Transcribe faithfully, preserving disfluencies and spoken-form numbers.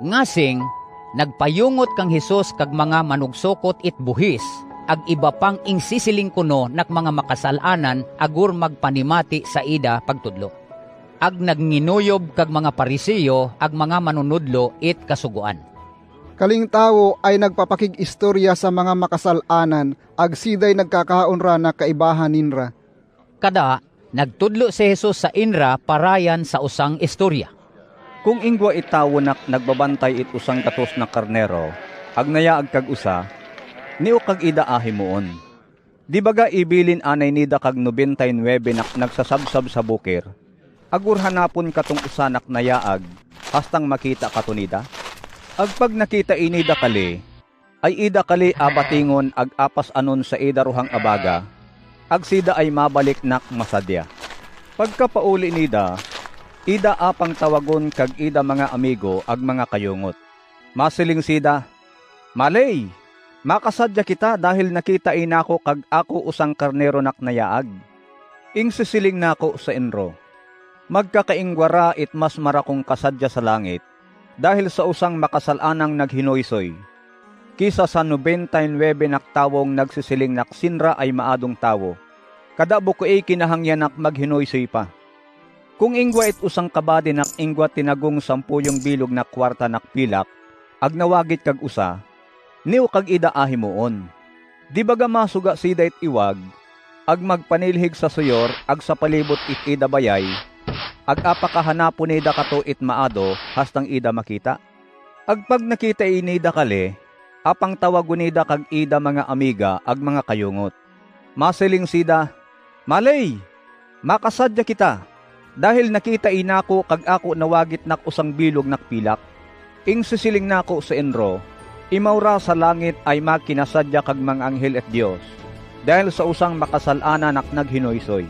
Ngasing, nagpayungot kang Jesus kag mga manugsokot it buhis, ag iba pang ingsisiling kono nak mga makasal-anan agur magpanimati sa ida pagtudlo. Ag nagnginuyub kag mga Pariseo ag mga manunudlo it kasugoan. Kaling tawo ay nagpapakig-istorya sa mga makasal-anan, ag siday nagkakaon ra na kaibahan ninra. Kada, nagtudlo si Jesus sa inra parayan sa usang istorya. Kung ingwa it tawo nak nagbabantay it usang gatos na karnero, ag nayaag kag usa, niyo kag ida ahimoon. Di baga ibilin anay nida kag nobenta y nuebe nak nagsasabsab sa bukir, agur hanapon katong usa nak nayaag, hastang makita kato nida? Ag pag nakita i nida kali, ay ida kali abatingon ag apas-anon sa ida ruhang abaga, ag sida ay mabalik nak masadya. Pagkapauli nida, ida apangtawagon kag ida mga amigo ag mga kayungot. Masiling sida, "Maley, makasadya kita dahil nakita i nako kag ako usang karnero nak nayaag." Ingsisiling nako sa inro, magkakaingwa ra it mas marakong kasadya sa langit, dahil sa usang makasal-anang naghinoysoy, kisa sa nobenta y nuebe nak tawong nagsisiling nak sinra ay maadong tawo, kada bukue kinahangyan nak maghinoysoy pa. Kung ingwa it usang kabadi nak ingwa tinagong sampuyong bilog na kuwarta nak pilak, ag nawagit kag usa, niyo kag ida ahimoon. Di baga masuga sida it iwag, ag magpanilhig sa soyor ag sa palibot it ida bayay, ag apakahanapon nida kato it maado, hastang ida makita? Ag pag nakita i nida kali, apangtawagon nida kag ida mga amiga ag mga kayungot. Masiling sida, "Maley, makasadya kita, dahil nakita i nako kag ako nawagit nak usang bilog nak pilak." Ingsisiling nako sa inro, imaw ra sa langit ay makinasadya kag mga anghel it Dios, dahil sa usang makasal-anan nak naghinoysoy.